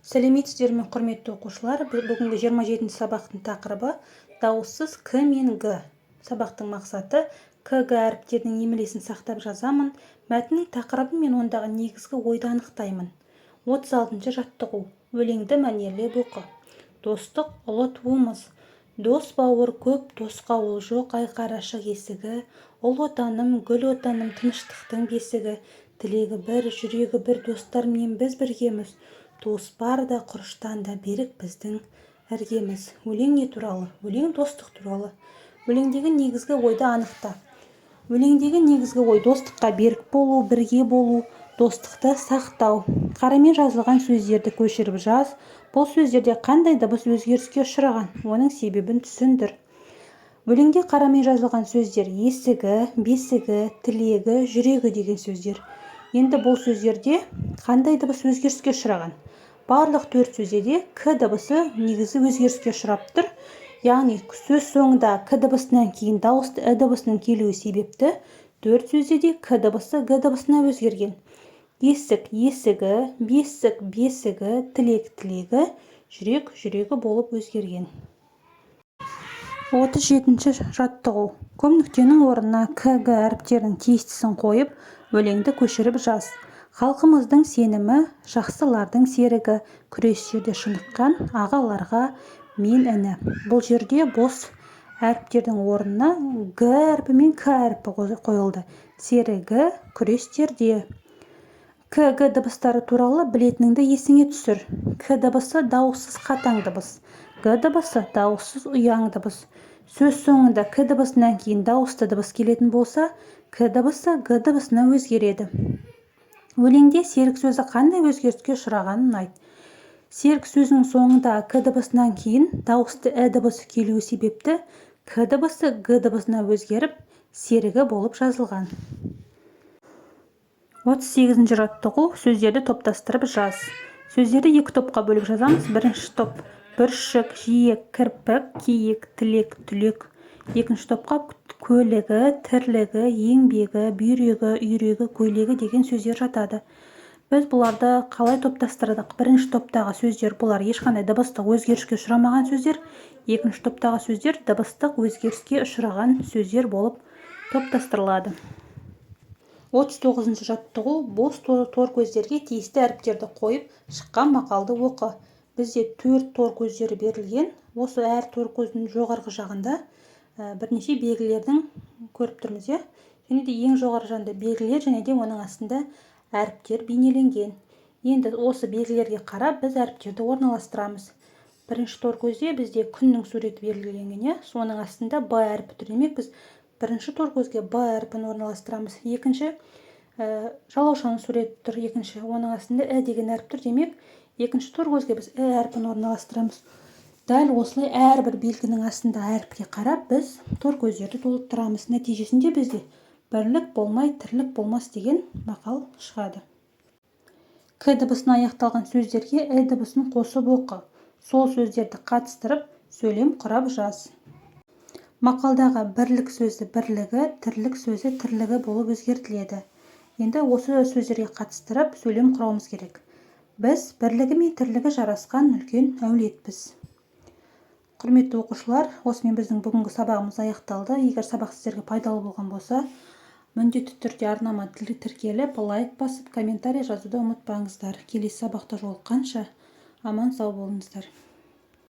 Сәлеметсіздер ме, құрметті оқушылар! Бүгінгі 27-ші сабақтың тақырыбы: дауыссыз к мен г. Сабақтың мақсаты: к, г әріптерінің емлесін сақтап жазамын, мәтіннің тақырыбы мен ондағы негізгі ойды анықтаймын. 36-шы жаттығу. Өлеңді мәнерлеп оқы. Достық — ұлы туымыз, дос бауыр көп, тосқауыл жоқ, айқара ашық есігі. Ұлы Отаным, гүл Отаным, тыныштықтың бесігі. Тілегі бір, жүрегі бір достармен біз біргеміз. Туыс бар да, құрыштан да берік біздің іргеміз. Өлең не туралы? Өлең достық туралы. Өлеңдегі негізгі ойды анықта. Өлеңдегі негізгі ой: достыққа берік болу, бірге болу, достықты сақтау. Қарамен жазылған сөздерді көшіріп жаз. Бұл сөздерде қандай дыбыс өзгеріске ұшыраған? Оның себебін түсіндір. Өлеңде қарамен жазылған сөздер: есігі, бесігі, тілегі, жүрегі деген сөздер. Енді бұл сөздерде қандай дыбыс өзгеріске ұшыраған? Барлық төрт сөзде де к дыбысы негізі өзгеріске ұшырап тұр, яғни сөз соңында к дыбысынан кейін дауысты і дыбысының келуі себепті төрт сөзде де к дыбысы г дыбысына өзгерген: есік — есігі, бесік — бесігі, тілек — тілегі, жүрек — жүрегі болып өзгерген. 37-ші жаттығу. Көп нүктенің орнына к, г әріптерінің тиістісін қойып, өлеңді көшіріп жаз. Халқымыздың сенімі, жақсылардың серігі, күрестерде шыныққан ағаларға мен іні. Бұл жерде бос әріптердің орнына г әрпі мен к әрпі қойылды: серігі, күрестерде. К, г дыбыстары туралы білетініңді есіңе түсір. К дыбысы — дауыссыз қатаң дыбыс, г дыбысы — дауыссыз ұяң дыбыс. Сөз соңында к дыбысынан кейін дауысты дыбыс келетін болса, к дыбысы г дыбысына өзгереді. Өлеңде серік сөзі қандай өзгеріске ұшырағанын айт. Серік сөзінің соңында к дыбысынан кейін дауысты і дыбысы келуі себепті к дыбысы г дыбысына өзгеріп, серігі болып жазылған. 38-ші жаттығу. Сөздерді топтастырып жаз. Сөздерді екі топқа бөліп жазамыз. Бірінші топ: бүршік, жиек, кірпік, киік, тілек, түлек. Екінші топқа көлігі, тірлігі, еңбегі, бүйрегі, үйрегі, көйлегі деген сөздер жатады. Біз бұларды қалай топтастырдық? Бірінші топтағы сөздер — бұлар ешқандай дыбыстық өзгеріске ұшырамаған сөздер, екінші топтағы сөздер дыбыстық өзгеріске ұшыраған сөздер болып топтастырылады. 39-шы жаттығу. Бос тор көздерге тиісті әріптерді қойып, шыққан мақалды оқы. Бізде төрт тор көздері берілген. Осы әр тор көздің жоғарғы жағында бірнеше белгілердің көріп тұрмыз, иә, және де ең жоғарғы жағында белгілер және де оның астында әріптер бейнеленген. Енді осы белгілерге қарап, біз әріптерді орналастырамыз. Бірінші тор көзде бізде күннің суреті белгіленген, иә, соның астында б әрпі тұр. Демек, біз бірінші тор көзге б әрпін орналастырамыз. Екінші, жалаушаның суреті тұр екінші, оның астында і деген әріп тұр. Демек, екінші тор көзге біз і әрпін орналастырамыз. Дәл осылай әрбір белгінің астында әріпке қарап, біз тор көздерді толықтырамыз. Нәтижесінде бізде «Бірлік болмай, тірлік болмас» деген мақал шығады. К дыбысына аяқталған сөздерге і дыбысын қосып оқы. Сол сөздерді қатыстырып, сөйлем құрап жаз. Мақалдағы бірлік сөзі бірлігі, тірлік сөзі тірлігі болып өзгертіледі. Енді осы сөздерге қатыстырып, сөйлем құрауымыз керек. Біз бірлігі мен тірлігі жарасқан үлкен әулетпіз. Құрметті оқушылар, осымен біздің бүгінгі сабағымыз аяқталды. Егер сабақ сіздерге пайдалы болған болса, міндетті түрде арнама тіркеліп, лайк басып, комментарий жазуды ұмытпаңыздар. Келесі сабақта жолыққанша, аман сау болыңыздар.